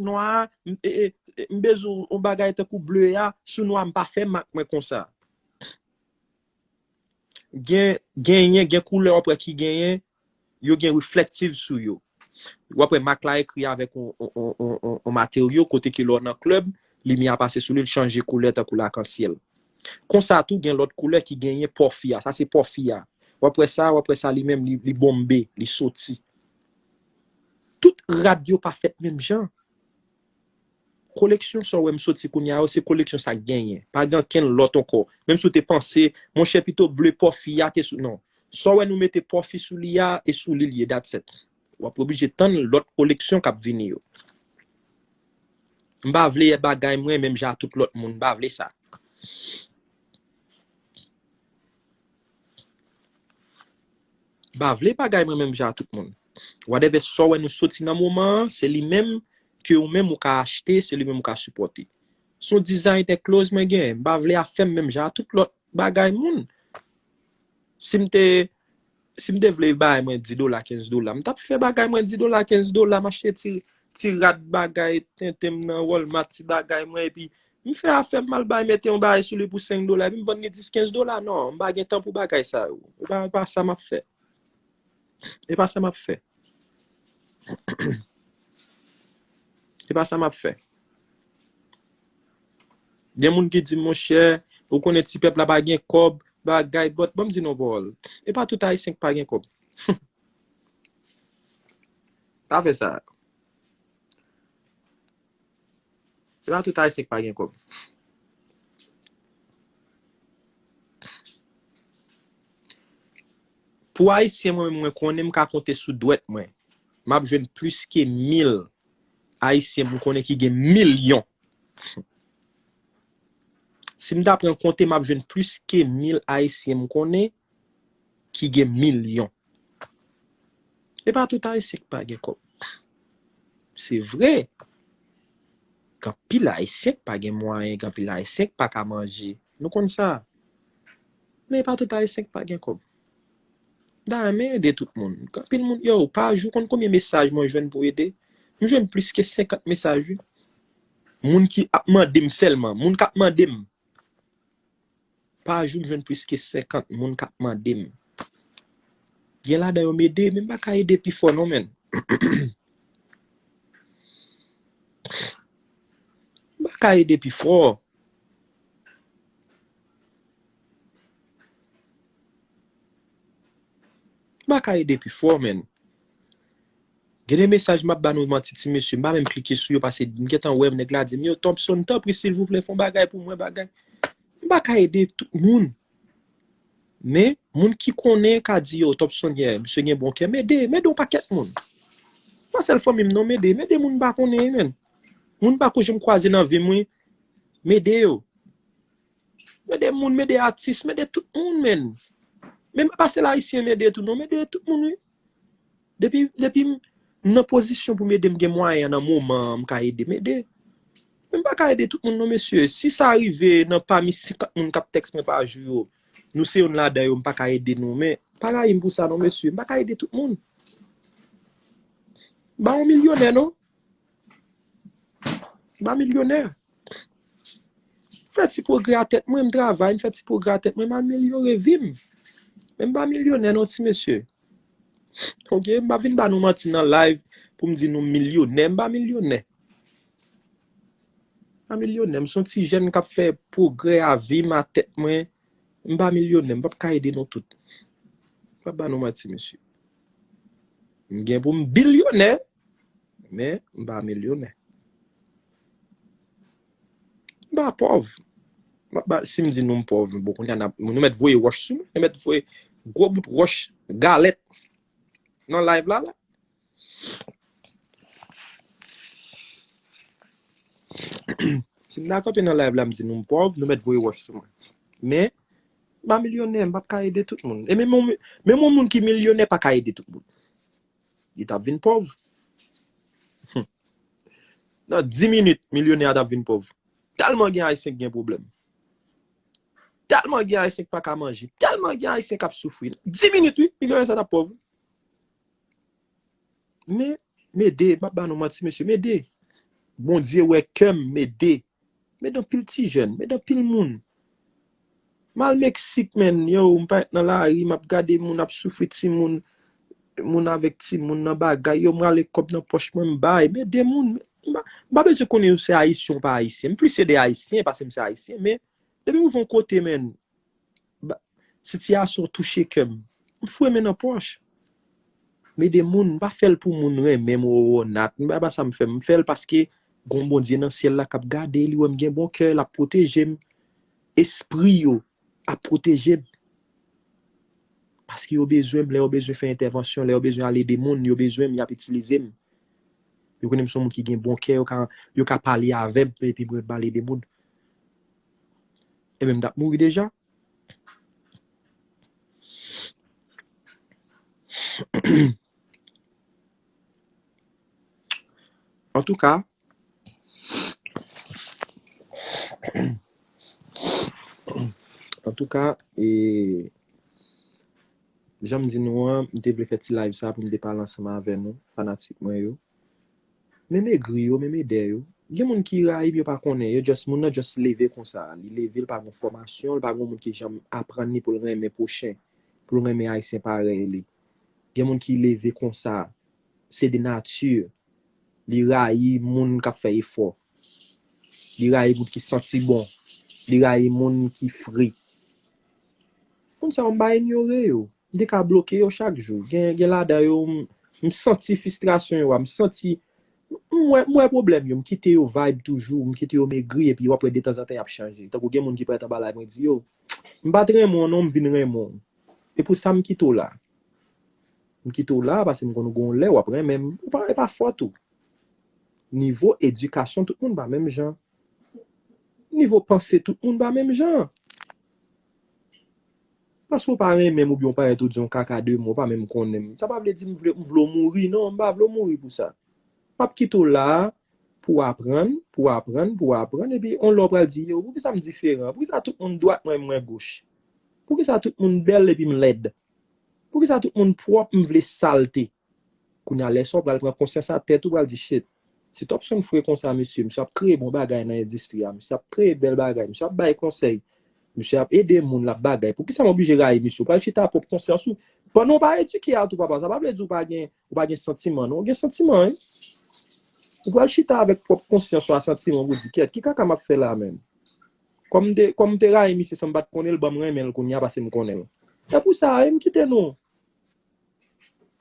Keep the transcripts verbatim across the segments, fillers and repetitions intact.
nwa a, m, e, e, e, m bezwen yon bagay tankou ble a, sou nwa m pa fè mak mwen konsa. Gen, genyen, gen koulè w ap wè ki genyen, yo gen reflektiv sou yo. W ap wè mak la ekri avèk yon, yon, yon, yon, yon, yon materyo kote ke lè w nan klèb, limyè a pase sou li, l chanje koulè tankou lakansyèl. Konsa tou, gen lòt koulè ki genyen pòfi a. Sa se pòfi a. W ap wè sa, w ap wè sa li menm, li, li bonbe, li soti. Tout rad yo pa fèt menm jan. Koleksyon sa w wè m soti kounye a yo, se koleksyon sa k genyen. Pa gen ankenn lòt ankò. Menm si w te panse, monchè, pito ble pòfi a te sou, non. Sa w wè nou mete pòfi sou li a, e sou li l ye, that's it. W ap oblije tann lòt koleksyon k ap vini yo. M pa vle bagay mwen menm jan a tout lòt moun. M pa vle sa. M pa vle bagay mwen menm jan a tout moun. Whatever sa w wè nou soti nan moman an, se li menm ke ou menm ou ka achte, se li menm ou ka sipòte. Se yon design de clothes mwen gen. M pa vle afè m menm jan a tout lòt bagay moun. Si m te, si m te vle bagay mwen dis dola, kenz dola, m t ap fè bagay mwen dis dola, kenz dola, m achte ti, ti rad bagay, tenten m nan Walmart, ti bagay mwen, epi m fè afè m, m al bay mete yon bagay sou li pou senk dola, epi m vann li dis, kenz dola. Non, m pa gen tan pou bagay sa yo. E pa, e pa sa m ap fè. E pa sa m ap fè. E pa sa m ap fè. Gen moun ki di, monchè, ou konnen ti pèp la pa gen kòb, bagay, but, ban m di nou yon pawòl. E pa tout Ayisyen ki pa gen kòb. Pa fè sa. E pa tout Ayisyen ki pa gen kòb. Pou Ayisyen, mwen menm, mwen konnen m ka konte sou dwèt mwen. M ap jwenn plis ke mil Ayisyen m konnen ki gen milyon. Si m ta pran konte, m ap jwenn plis ke mil Ayisyen m konnen ki gen milyon. E pa tout Ayisyen ki pa gen kòb. Se vre. Gen anpil Ayisyen ki pa gen mwayen, gen anpil Ayisyen ki pa ka manje. Nou konn sa. Men e pa tout Ayisyen ki pa gen kòb. M ta renmen ede tout moun. Gen anpil moun, yo, pa jou, konn konbyen mesaj mwen jwenn pou ede? M jwenn plis ke senkant mesaj, wi. Moun ki ap mande m sèlman, moun k ap mande m. Pa jou, m jwenn plis ke senkant moun k ap mande m. Gen ladan yo m ede, men m pa ka ede pi fò non, menn. M pa ka ede pi fò. M pa ka ede pi fò, menn. Gen de mesaj m ap ba nou manti, ti mesye, m pa menm klike sou yo, paske m gentan wè nèg la di m, yo, Thompson, tanpri, silvouplè, fè yon bagay pou mwen, bagay. M pa ka ede tout moun. Men, moun ki konnen ka di, yo, Thompson, yeah, misye gen bon kè, m ede, m ede yon pakèt moun. Pa sèl fanmi m non, m ede, m ede moun m pa konnen, menn. Moun m pa ko janm kwaze nan vi m, wi, m ede yo. M ede moun, m ede atis, m ede tout moun, menn. Men m pa sèl Ayisyen m ede tou non, m ede tout moun, wi. Depi, depi m nan pozisyon pou m ede, m gen mwayen nan moman an, m ka ede, m ede. Men m pa ka ede tout moun non, mesye. Si sa rive nan pami senkant moun k ap tèks mwen pa jou yo, nou se youn ladan yo, m pa ka ede nou, men pa rayi m pou sa non, mesye. M pa ka ede tout moun. M pa yon milyonè non. M pa milyonè. Fè ti pwogrè a tèt mwen, m travay, m fè ti pwogrè a tèt mwen, m amelyore vi m. Men m pa milyonè non, ti mesye. Oke, m pa vin ba nou manti nan live pou m di nou milyonè, m pa milyonè. M pa milyonè, m se yon ti jèn k ap fè pwogrè a vi m, a tèt mwen. M pa milyonè, m p ap ka ede nou tout. M p ap ba nou manti, mesye. M gen pou m bilyonè, men m pa milyonè. M pa pòv. M ap ba, si m di nou m pòv, bon, kounye a n ap, nou mèt voye wòch sou mwen, nou mèt voye gwo bout wòch, galèt nan live la, la. Si m ta kanpe nan live la, m di nou m pòv, nou mèt voye wòch sou mwen. Men, m pa milyonè, m p ap ka ede tout moun. E menm yon, menm yon moun ki milyonè pa ka ede tout moun. Li t ap vin pòv. Nan dis minit, milyonè a t ap vin pòv. Tèlman gen Ayisyen k gen pwoblèm. Tèlman gen Ayisyen k pa ka manje. Tèlman gen Ayisyen k ap soufri. Dis minit, wi, milyonè sa t ap pòv. Men, m ede, m ap ba nou manti, mesye, m ede. Bondye wè kè m, m ede. M ede anpil ti jèn, m ede anpil moun. M al Meksik, menn, yo, m parèt nan lari, m ap gade moun ap soufri, timoun, moun avèk timoun nan bagay, yo, m rale kòb nan pòch mwen, m bay, m ede moun. M pa, m pa bezwen konnen ou se ayisyen ou pa ayisyen. M plis ede ayisyen pase m se ayisyen, men depi m rive yon kote, menn, ba- sitiyasyon touche kè m. M foure men nan pòch. M ede moun, m pa fè l pou moun renmen m ou wònat. M pa, pa sa m fè. M fè l paske gon Bondye nan syèl la k ap gade, li wè m gen bon kè, l ap pwoteje m. Espri yo ap pwoteje m. Paske yo bezwen m, lè yo bezwen fè entèvansyon, lè yo bezwen al ede moun, yo bezwen m, y ap itilize m. Yo konnen m se yon moun ki gen bon kè, yo ka, yo ka pale avè m, epi mwen m al ede moun. Ebyen, m t ap mouri deja. Antouka, antouka, e, jan m di nou an, m te vle fè ti live sa pou m te pale ansanm avè nou, fanatik mwen yo. Men m egri yo, men m ede yo. Gen moun ki rayi m, yo pa konnen. Yo just, moun nan just leve konsa. Li leve, li pa gon fòmasyon, li pa gon moun ki janm aprann li pou l renmen pwochen, pou l renmen ayisyen parèy li. Gen moun ki leve konsa. Se de nati. Li rayi moun k ap fè efò. Li rayi moun ki santi bon. Li rayi moun ki fre. Moun sa yo, m pa inyore yo. M te ka bloke yo chak jou. Gen, gen ladan yo, m, m santi fristrasyon yo a, m santi, m wè, m wè pwoblèm yo, m kite yo vibe toujou, m kite yo megri, epi w ap wè detanzantan y ap chanje. Tankou gen moun ki parèt anba live mwen di, yo, m pa t renmen w non, m vin renmen w. E pou sa m kite w la. M kite w la, paske m konn ou gon lè, w ap renmen m. Ou pa, e pa fòt ou. Nivo edikasyon, tout moun pa menm jan. Nivo panse, tout moun pa menm jan. Paske w pa renmen m oubyen w parèt ou di yon kaka de mo, w pa menm konnen m. Sa pa vle di m vle, m vle w mouri, non, m pa vle w mouri pou sa. M ap kite w la pou w aprann, pou w aprann, pou w aprann, epi yon lè w pral di, yo, poukisa m diferan? Poukisa tout moun dwat mwen, mwen goch? Poukisa tout moun bèl epi m lèd? Poukisa tout moun pwòp, m vle salte? Kounye a, lè sa w pral pran konsyans a tèt ou, pral di, shit, si Topson fre konsa, mesye, misye ap kreye bon bagay nan endistri a, misye ap kreye bèl bagay, misye ap bay konsèy, misye ap ede moun, l ap bagay. Poukisa m oblije rayi misye? Ou pral chita pwòp konsyans ou. Pandan w pa edike a tou, papa, sa pa vle di ou pa gen, ou pa gen santiman, non. Ou gen santiman, wi. Ou pral chita avèk pwòp konsyans ou a santiman pou di, kèt, ki kaka m ap fè la menm? Kòm m te, kòm m te rayi misye san m pa t konnen l, ban m renmen l kounye a paske m konnen l. E pou sa, e m kite nou.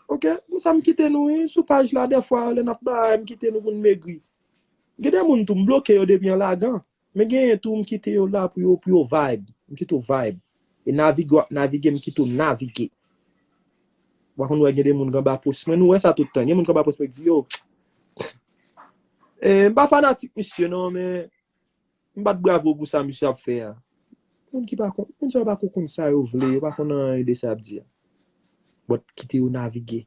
Ok, pou sa m kite nou, wi, sou paj la, dèfwa, lè n ap bay, m kite nou pou n megri. Gen de moun tou, m bloke yo depi an lagan. Men genyen tou, m kite yo la pou yo, pou yo vibe. M kite yo vibe. E navige w ap navige, m kite w navige. W pa konn wè gen de moun k anba pòs mwen, nou wè sa tout tan. Gen moun k anba pòs mwen ki di, yo, eh, m pa fanatik misye non, men m bat bravo pou sa misye ap fè a. Moun ki pa konn, moun sa yo pa konn konn sa yo vle, yo pa konn anyen de sa y ap di a. But kite yo navige.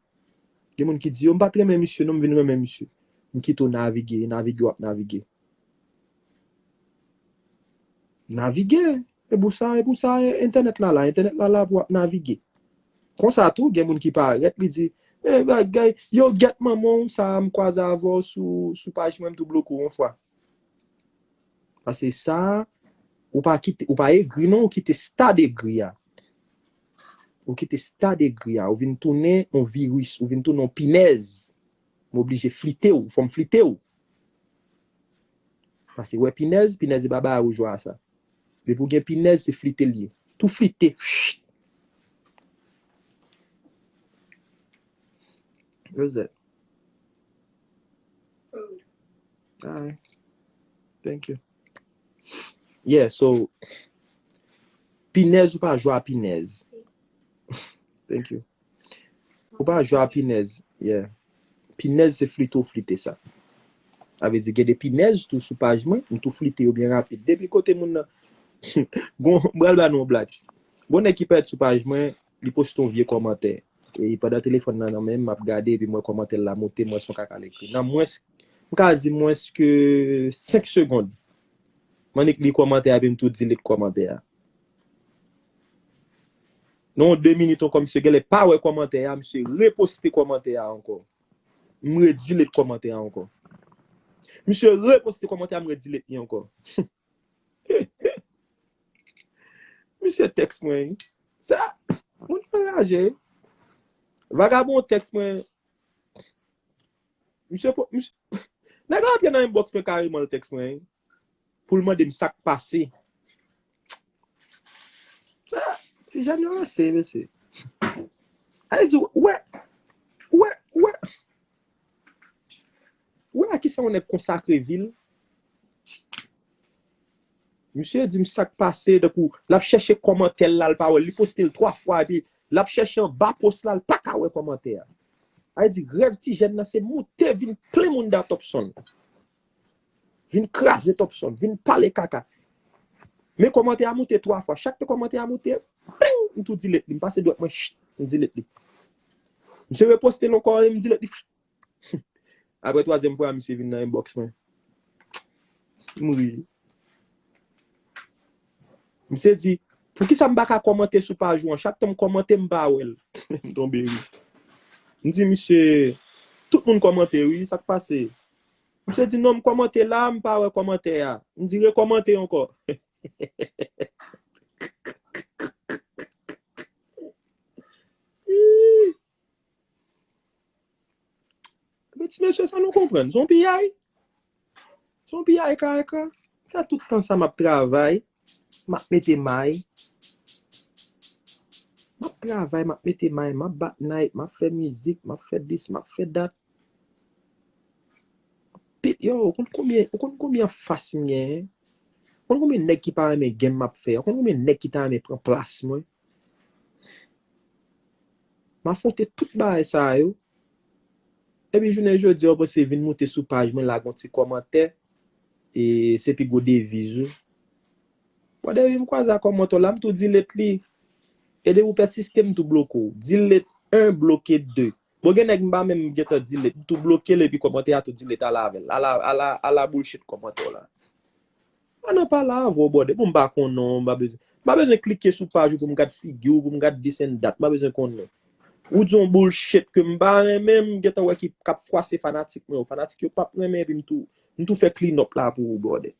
Gen moun ki di, yo, m pa t renmen misye non, m vin renmen misye. M kite w navige, e navige w ap navige. Navige. E pou sa, e pou sa, e, entènèt la la, entènèt la la pou w ap navige. Konsa tou, gen moun ki parèt, li di, e, bagay, yo, gèt manman w, sa, m kwaze avè w sou, sou paj mwen, m tou bloke w yon fwa. Paske sa, ou pa kite, ou pa egri non, ou kite stad egri a. Ou kite stad egri a, ou vin tounen yon viris, ou vin tounen yon pinèz. M oblije flite w, fò m flite w. Paske wè pinèz, pinèz e pa bagay ou jwe a sa. Depi w gen pinèz, se flite l ye. Tou flite. Where's that? Food. All right. Thank you. Yeah, so, pinèz ou pa jwe a pinèz. Thank you. Ou pa jwe a pinèz. Yeah. Pinèz se flite ou flite sa. Sa vle di gen de pinèz tou sou paj mwen, m tou flite yo byen rapid. Depi kote moun nan, gon, m pral ba nou yon blag. Gon nèg ki parèt sou paj mwen, li poste yon vye kòmantè. E pandan telefòn nan nan men m, m ap gade, epi m wè kòmantè l la moute, m wè se yon kaka l ekri. Nan mwens, m ka di mwens ke senk segonn, m annik li kòmantè a, epi m tou delete kòmantè a. Nan yon de minit ankò, misye genlè pa wè kòmantè a, misye reposte kòmantè a ankò. M redelete kòmantè a ankò. Misye reposte kòmantè a, m redelete li ankò. Misye tèks mwen. Sa, moun anraje. Vagabon tèks mwen. Misye, misye, nèg la antre nan inbox mwen kareman, l tèks mwen. Pou l mande m sa k pase. Sa, ti jèn yo ranse, mesye. Sa vle di, ou wè, ou wè, ou wè, ou wè a kisa yon nèg konsakre vi l? Misye di m sa k pase, tankou l ap chèche kòmantè l la, l pa wè l, li poste l twa fwa, epi l ap chèche anba pòs la, l pa ka wè kòmantè a. Sa vle di, rèv ti jèn nan, se moute vin plen mounda Topson. Vin kraze Topson, vin pale kaka. Men kòmantè a moute twa fwa. Chak te kòmantè a moute, ping, m tou delete li. M pase dwèt mwen, ch, m delete li. Misye reposte l ankò, e m delete li. Apre twazyèm fwa, misye vin nan inbox mwen. M ri. Misye di, poukisa m pa ka kòmante sou paj ou an? Chak tan m kòmante, m pa wè l. M tonbe ri. M di, misye, tout moun kòmante, wi, sa k pase? Misye di, non, m kòmante la, m pa wè kòmantè a. M di, rekòmante ankò. Ih. Men ti mesye, sa nou konprann. Se yon piyay. Se yon piyay kaka. Fè tout tan sa m ap travay. M ap mete may. M ap travay, m ap mete may, m ap bat night, m ap fè mizik, m ap fè dis, m ap fè dat. Pit, yo, ou konn konbyen, ou konn konbyen anfas m genyen? Ou konn konbyen nèg ki pa renmen game m ap fè? Ou konn konbyen nèg ki ta renmen pran plas mwen? M afwonte tout bagay sa yo. Epi jounen jodi a, ou panse vin moute sou paj mwen, lage yon ti kòmantè, e se pi gwo deviz ou. Bon, depi m kwaze ak kòmantè w la, m tou delete li. E depi w pèsiste, m tou bloke w. Delete un, bloke de. Bon, gen nèg m pa menm gentan delete, m tou bloke l epi kòmantè a tou delete, ala avè l. Ala, ala, ala bullshit kòmantè w la. Pa nan pale avè w, brother. Bon, m pa konnen w, m pa bezwen. M pa bezwen klike sou paj ou pou m gad figi w, pou m gad this and that. M pa bezwen konnen. Ou di yon bullshit ke m pa renmen, m gentan wè ki k ap fwase fanatik mwen yo. Fanatik yo p ap renmen epi m tou, m tou fè clean up la pou ou, brother.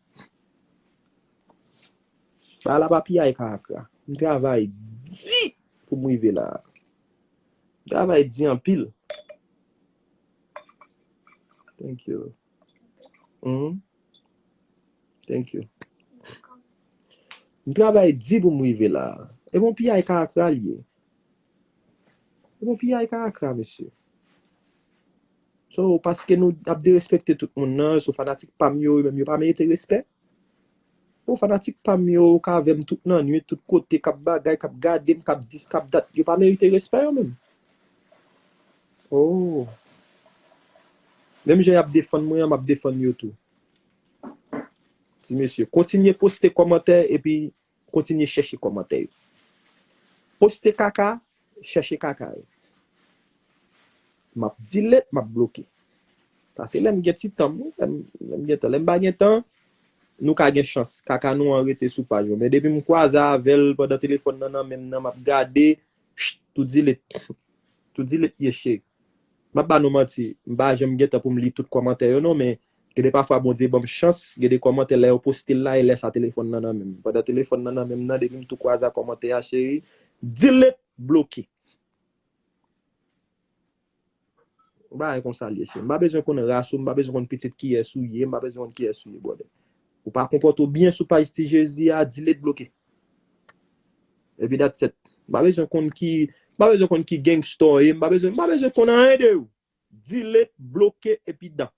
Bagay la pa piyay kaka. M travay di pou m rive la. M travay di anpil. Thank you. Mhm. Thank you. M travay di pou m rive la. E bon piyay kaka l ye. E bon piyay kaka, mesye. So, paske nou ap derespekte tout moun nan, so fanatik pa m yo, yo menm yo pa merite respè. Bon, fanatik pa m yo, k avè m tout nan nwit, tout kote, k ap bagay, k ap gade m, k ap dis, k ap dat, yo pa merite respè yo menm. Oh. Menm jan y ap defann mwen an, m ap defann yo tou. Ti mesye, kontinye poste kòmantè epi kontinye chèche kòmantè yo. Poste kaka, chèche kaka yo. M ap delete, m ap bloke. Sa se lè m gen ti tan, wi. Lè m, lè m gen tan. Lè m pa gen tan, nou ka gen chans. Kaka nou an rete sou paj mwen. Men depi m kwaze avè l pandan telefòn nan nan men m nan, m ap gade, ch, tou delete. Tou delete ye, cheri. M ap ba nou manti. M pa janm gen tan pou m li tout kòmantè yo non, men gen de pafwa Bondye ban m chans, gen de kòmantè lè yo poste l la, e lè sa telefòn nan nan men m. Pandan telefòn nan nan men m nan, depi m tou kwaze ak kòmantè a, cheri, delete, bloke. Yon bagay konsa l ye, cheri. M pa bezwen konn ras ou, m pa bezwen konn pitit kiyès ou ye, m pa bezwen konn kiyès ou ye, brother. Ou pa konpòte w byen sou paj Ti Jezi a, delete, bloke. Epi that's it. M pa bezwen konn ki, m pa bezwen konn ki gangsta w ye, m pa bezwen, m pa bezwen konn anyen de ou. Delete, bloke, epi dan.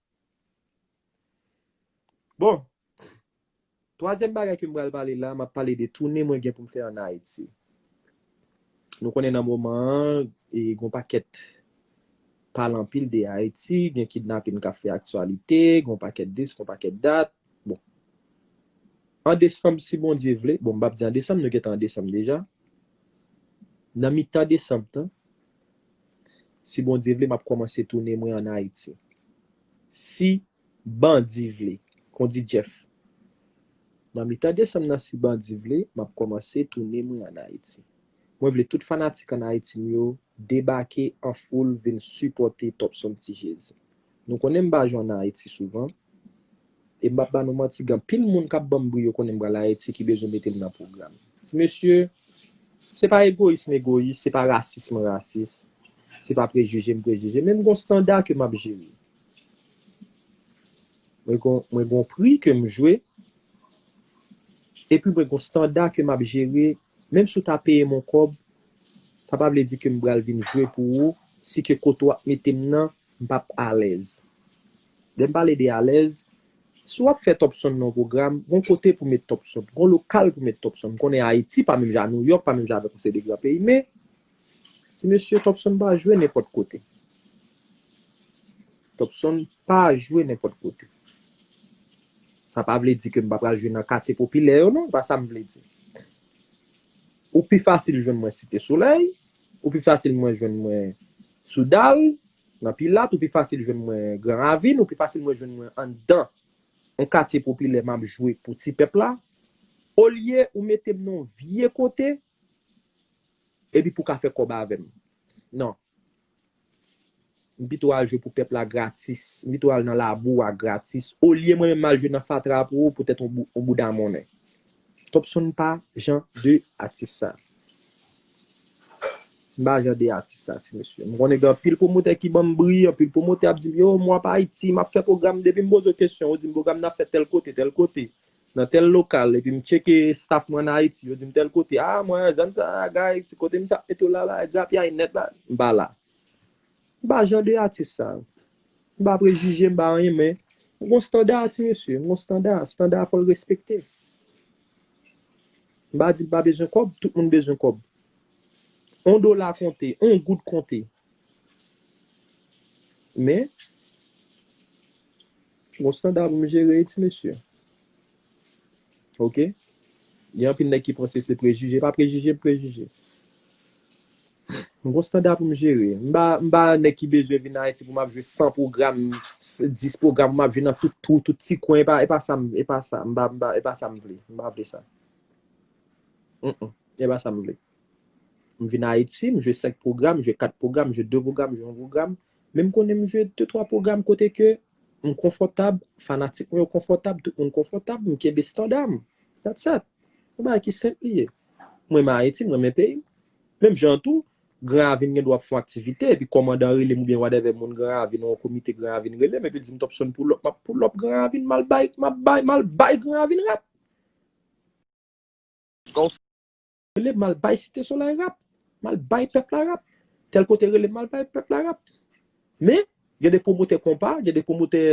Bon, twazyèm bagay ke m pral pale la, m ap pale de tounen mwen gen pou m fè ann Ayiti. Nou konnen nan moman an, e, gon pakèt pale anpil de Ayiti, gen kidnapin k ap fè aktyalite, gon pakèt dis, gon pakèt dat. Bon. An desanm, si Bondye vle, bon, m p ap di an desanm, nou gentan an desanm deja. Nan mitan desanm nan, si Bondye vle, m ap kòmanse tounen mwen ann Ayiti. Si bandi vle, kon di Jeff. Nan mitan desanm nan, si bandi vle, m ap kòmanse tounen mwen ann Ayiti. Mwen vle tout fanatik ann Ayiti m yo debake an foul vin sipòte Topson Ti Jezi. Nou konnen m pa jwe ann Ayiti souvan. e m p ap ba nou manti, gen anpil moun k ap ban m bri, yo konnen m pral Ayiti, ki bezwen mete m nan pwogram. Ti mesye, se pa egoyis m egoyis, se pa rasis mwen rasis, se pa prejije m prejije, men m gen yon standa ke m ap jere. Mwen gen, mwen gen yon pri ke m jwe, epi mwen gen yon standa ke m ap jere, menm si w ta peye m yon kòb, sa pa vle di ke m pral vin jwe pou ou, si ke kote w ap mete m nan, m p ap alèz. Lè m pale de alèz, si w ap fè Topson nan yon pwogram, gon kote pou met Topson, gon lokal pou met Topson. M konnen Ayiti pa menm jan a Nouyòk, pa menm jan avèk yon seri de gran peyi, men, ti mesye, Topson pa jwe nenpòt kote. Topson pa jwe nenpòt kote. Sa pa vle di ke m pa pral jwe nan katye popilè yo, non, pa sa m vle di. Ou pi fasil jwenn mwen Site Solèy, ou pi fasil mwen jwenn mwen sou Dal, nan Pilat, ou pi fasil jwenn mwen Gran Ravin, ou pi fasil mwen jwenn mwen anndan yon katye popilè m ap jwe pou ti pèp la, olye ou mete m nan yon vye kote, epi pou ka fè kòb avè m. Non. M pito al jwe pou pèp la gratis. M pito al nan labou a gratis. Olye mwen menm m al jwe nan fatra pou ou, poutèt yon bou-, yon bouda monnen. Topson pa jan de atis sa. M pa jan de atis sa, ti mesye. M konnen gen anpil pwomotè ki ban m bri, anpil pwomotè ap di m, yo, m w ap Ayiti, m ap fè pwogram, depi m poze w kesyon, yo di m pwogram n ap fè tèl kote, tèl kote, nan tèl lokal, epi m tcheke staff mwen ann Ayiti, yo di m tèl kote, a, mwen, zòn sa, gay, ti kote m sa, mete w la, la, drape a nèt la, m pa la. M pa jan de atis sa. M pa prejije, m pa anyen, men m gon standa, ti mesye, m gon standa, standa fò l respekte. M pa di m pa bezwen kòb, tout moun bezwen kòb. On dola konte, on goud konte. Men, gon standa pou m jere, ti mesye. Ok? Gen anpil nèg ki panse se prejije, pa prejije, prejije. M gon standa pou m jere. M pa, m pa nèg ki bezwen vin Ayiti pou m ap jwe san pwogram, dis pwogram, pou m ap jwe nan tout twou, tout ti kwen. E pa, e pa sa, m- e pa sa, m pa, m pa, e pa sa m vle. M pa vle sa. Mm, mm. E pa sa m vle. M vin Ayiti, m jwe senk pwogram, m jwe kat pwogram, m jwe de pwogram, m jwe yon pwogram. Men m konnen m jwe de, twa pwogram kote ke m konfòtab, fanatik mwen yo konfòtab, tout moun konfòtab, m kenbe standa m. That's it. Yon bagay ki senp li ye. Mwen renmen Ayiti, mwen renmen peyi m. Menm jan tou, Gran Ravin gen dwa ap fè yon aktivite, epi kòmandan rele m oubyen whatever, moun Gran Ravin, yon komite Gran Ravin rele m, epi l di m, Topson, pull up, m ap pull up Gran Ravin, m al bay, m ap bay, m al bay Gran Ravin rap. Rele m, m al bay Site Solèy rap, m al bay pèp la rap. Tèl kote rele m, m al bay pèp la rap. Men, gen de pwomotè konpa, gen de pwomotè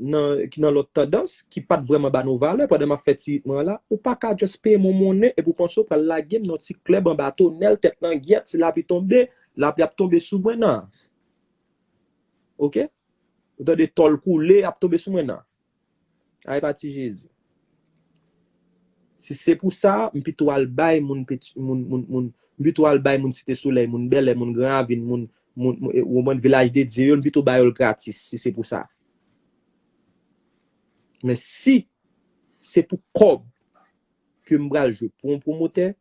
nan, ki nan lòt tandans, ki pa t vrèman ba nou valè pandan m ap fè ti ritm mwen la. Ou pa ka just peye m yon monnen epi w panse w pral lage m nan yon ti klèb anba tonèl, tèt langyèt, si lapli tonbe, lapli ap tonbe sou mwen nan. Ok? Ou tande tòl koule, ap tonbe sou mwen nan. Ay pati Jezi. Si se pou sa, m pito al bay moun, peti- moun, moun, moun, m pito al bay moun Site Solèy, moun Bèlè, moun Gran Ravin, moun, moun, moun, e, ou konprann, Vilaj de Dye yo, m pito ba yo l gratis, si se pou sa. Men si se pou kòb ke m pral jwe pou yon pwomotè,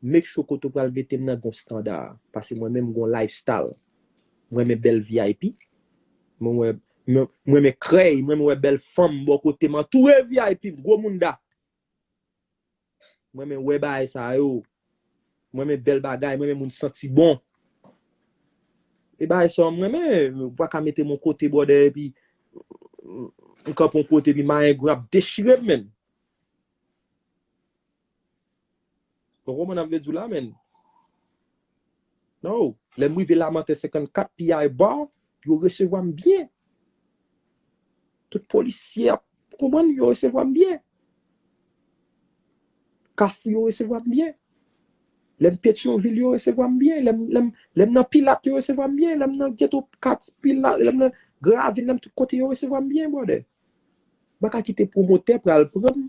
make sure kote w pral mete m nan gon standa. Paske mwen menm m gon lifestyle. Mwen renmen bèl V I P. Mwen wè, mwen, mwen renmen krèy, mwen renmen wè bèl fanm bò kote m, antoure V I P, gwo mounda. Mwen renmen wè bagay sa yo. Mwen renmen bèl bagay, mwen renmen moun santi bon. E bagay sa yo m renmen, ou pa ka mete m yon kote, brother, epi m kanpe yon kote, epi marengo ap dechire m, menn. Ou konprann sa m vle di w la, menn? No. Lè m rive Lamanten senkannkat, P I Bar, yo resevwa m byen. Tout polisye ap, ou konprann, yo resevwa m byen. Kafou, yo resevwa m byen. Lè m Petyonvil, yo resevwa m byen. Lè m, lè m, lè m nan Pilat, yo resevwa m byen. Lè m nan geto kat Pilat, lè m nan Gran Ravin, lè m tout kote, yo resevwa m byen, brother. M pa ka kite pwomotè pral pran m.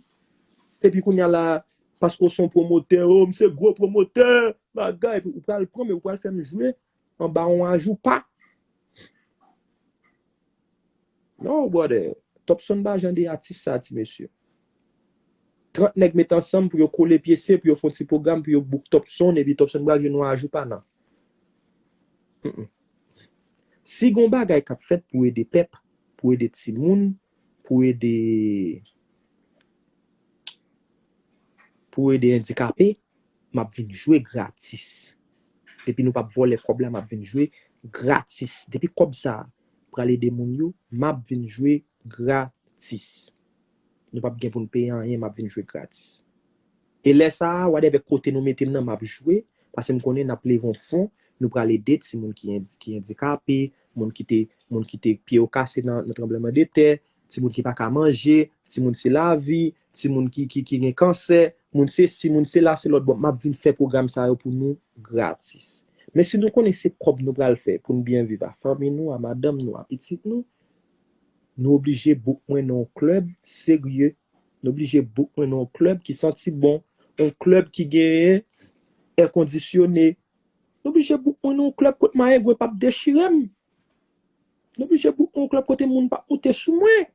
Epi kounye a la, paske w se yon pwomotè, o, m se gwo pwomotè, bagay, epi ou pral pran m, e ou pral fè m jwe anba yon ajoupa. No, brother. Topson pa jan de atis sa, ti mesye. Trant nèg met ansanm pou yo kole pyese, pou yo fè yon ti pwogram, pou yo book Topson, epi Topson pral jwe yon ajoupa, non. Mm-mm. Si gon bagay k ap fèt pou ede pèp, pou ede timoun, pou ede pou ede andikape, m ap vin jwe gratis. Depi nou p ap vòlè kòb la, m ap vin jwe gratis. Depi kòb sa a pral ede moun yo, m ap vin jwe gratis. Nou p ap gen pou n peye anyen, m ap vin jwe gratis. E lè sa a, whatever kote nou mete m nan, m ap jwe, paske m konnen n ap leve yon fon, nou pral ede timoun ki, ki andikape, moun ki te, moun ki te pye yo kase nan, nan tranbleman de tè, timoun ki pa ka manje, timoun se lavi, timoun ki, ki, ki gen kansè, moun sesi, moun sela, se lòt bò. M ap vin fè pwogram sa yo pou nou gratis. Men si nou konnen se kòb nou pral fè pou n byen viv a fanmi nou, a madanm nou, a pitit nou, nou oblije book mwen nan yon klèb serye. Nou oblije book mwen nan yon klèb ki santi bon, yon klèb ki genyen èkondisyone. Nou oblije book mwen nan yon klèb kote mayengwen p ap dechire m. Nou oblije book mwen yon klèb kote moun p ap moute sou mwen.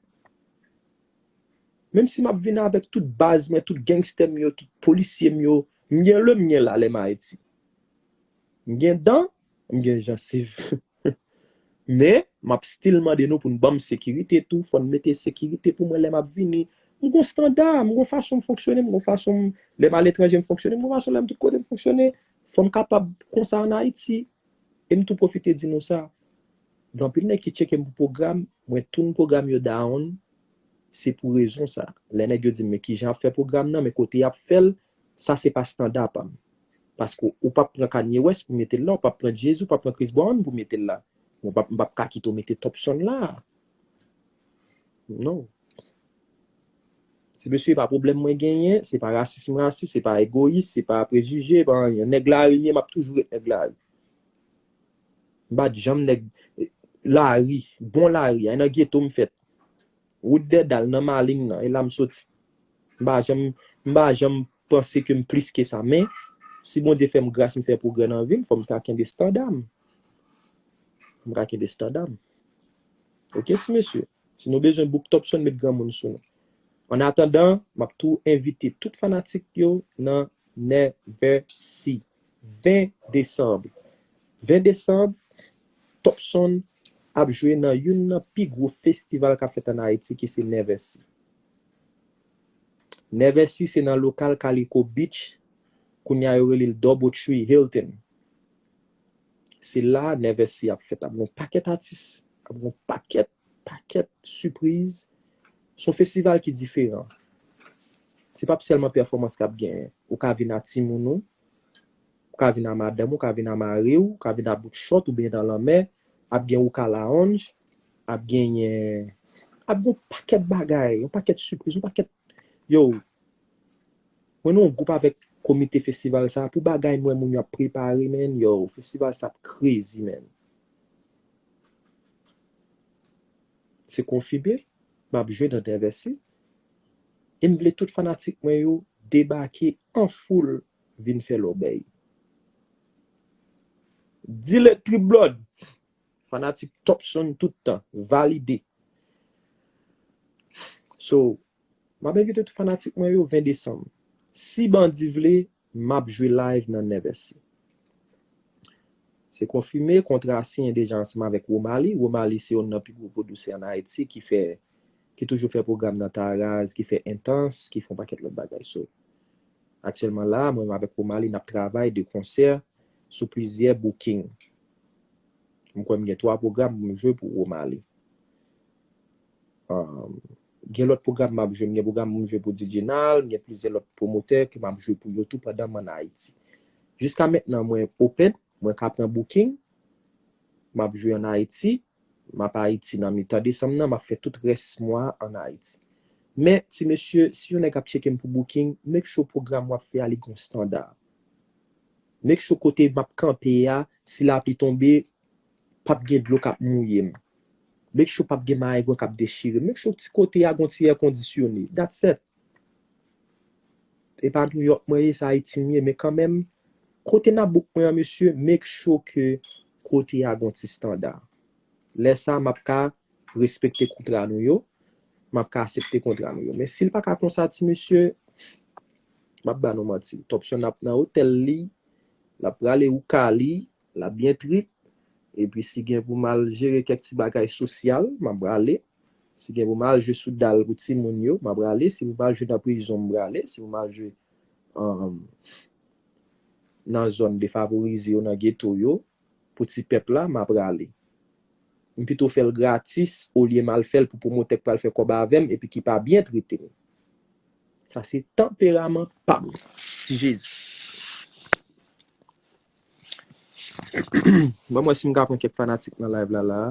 Menm si m ap vin avèk tout baz mwen, tout gangstè m yo, tout polisye m yo, m gen le m gen la lè m Ayiti. M gen dan, m gen jansiv. Men, m ap still mande nou pou n ban m sekirite tou, fò n mete sekirite pou mwen lè m ap vini. M gon estanda, m gon fason m fonksyone, m gon fason m, lè m aletranje m fonksyone, m gon fason lè m tout kote m fonksyone. Fò m kapab konsa ann Ayiti. E m tou pwofite di nou sa. Gen anpil nèg ki tcheke m pou pwogram, mwen tourn pwogram yo down, se pou rezon sa. Lè nèg yo di m, men kijan y ap fè pwogram nan, men kote y ap fè l, sa se pa estanda pa m. Paske ou p ap pran Kanye West pou mete l la, ou p ap pran Jay-Z, ou p ap pran Chris Brown pou mete l la. Ou p ap, m p ap ka kite w mete Topson la. Non. Ti mesye, e pa pwoblèm mwen genyen, se pa rasis m rasis, se pa egoyis, se pa prejije, se pa anyen. Nèg lari m ye, m ap toujou ret nèg lari. M pa t janm nèg lari, bon lari, a nan geto m fèt. Wout Dèdal nan Malin nan, e la m soti. M pa janm, m pa janm panse ke m plis ke sa, men si Bondye fè m gras, m fè pwogrè nan vi m, fò m ta kenbe estanda m. M ka kenbe estanda m. Oke, ti mesye. Si nou bezwen book Topson, met granmoun sou nou. An atandan, m ap tou envite tout fanatik yo nan Never See. Ven desanm. Ven desanm, Topson ap jwe nan youn nan pi gwo festival k ap fèt ann Ayiti, ki se Never See. Never See se nan lokal Calico Beach, kounye a yo rele l Doubletree Hilton. Se la Never See ap fèt. Ap gen yon pakèt atis, ap gen yon pakèt, pakèt sipriz. Se yon festival ki diferan. Se p ap sèlman pèfòmans k ap genyen. Ou ka vin a timoun ou, ou ka vin a madanm ou, ou ka vin a mari w, ou ka vin a bout chòt oubyen nan lanmè. Ap gen Ouka Lounge, ap genyen, ap gen yon pakèt bagay, yon pakèt sipriz, yon pakèt, yo, mwen nan yon gwoup avèk komite festival sa, pou bagay m wè moun yo ap prepare, man, yo, festival sa ap crazy, man. Se konfime, m ap jwe nan Never See. E m vle tout fanatik mwen yo debake an foul vin fè lòbèy. Deal it, Trip Blood. Fanatik Topson tout tan, valide. So, m ap envite tout fanatik mwen yo ven desanm. Si Bandi vle, m ap jwe live nan Never See. Se konfime, kontra siyen deja ansanm avèk Romali. Romali se youn nan pi gwo pwodisè ann Ayiti ki fè, ki toujou fè pwogram nan Taraz, ki fè Entans, ki fè yon pakèt lòt bagay. So, aktyèlman la, mwen menm avèk Romali, n ap travay de konsè sou plizyè booking. M kwè m gen twa pwogram pou m jwe pou Romali. Um, gen lòt pwogram m ap jwe. M gen pwogram pou m jwe pou D J Nal, m gen plizyè lòt pwomotè ke m ap jwe pou yo tou pandan m ann Ayiti. Jiska mentnan, mwen open, mwen ka pran booking, m ap jwe ann Ayiti, m ap Ayiti nan mitan desanm nan, m ap fè tout rès mwa a ann Ayiti. Men, ti mesye, si yon nèg ap tcheke m pou booking, make sure pwogram w ap fè a li gon estanda. Make sure kote m ap kanpe a, si lapli tonbe, p ap gen dlo k ap mouye m. Make sure p ap gen mayengwen k ap dechire m. Make sure ti kote a gon ti èkondisyone. That's it. E pa New York mwen ye, se Ayiti m ye, men kanmenm, kote n ap book mwen an, mesye, make sure ke kote a gon ti estanda. Lè sa, m ap ka respekte kontra nou yo, m ap ka aksepte kontra nou yo. Men si l pa ka konsa, ti mesye, m ap ba nou manti. Topson ap nan otèl li, l ap prale Ouka li, l ap byen trip, epi si gen pou m al jere kèk ti bagay sosyal, m ap prale. Si gen pou m al jwe sou dal pou timoun yo, m a prale. Si pou m al jwe nan prizon, m prale. Si pou m al jwe um, nan zòn defavorize yo, nan geto yo, pou ti pèp la, m a prale. M pito fè l gratis olye m al fè l pou pwomotè k pral fè kòb avè m epi ki pa byen trete m. Sa se tanperaman pa m. Si Jezi. Ban m wè si m ka pran kèk fanatik nan live la la.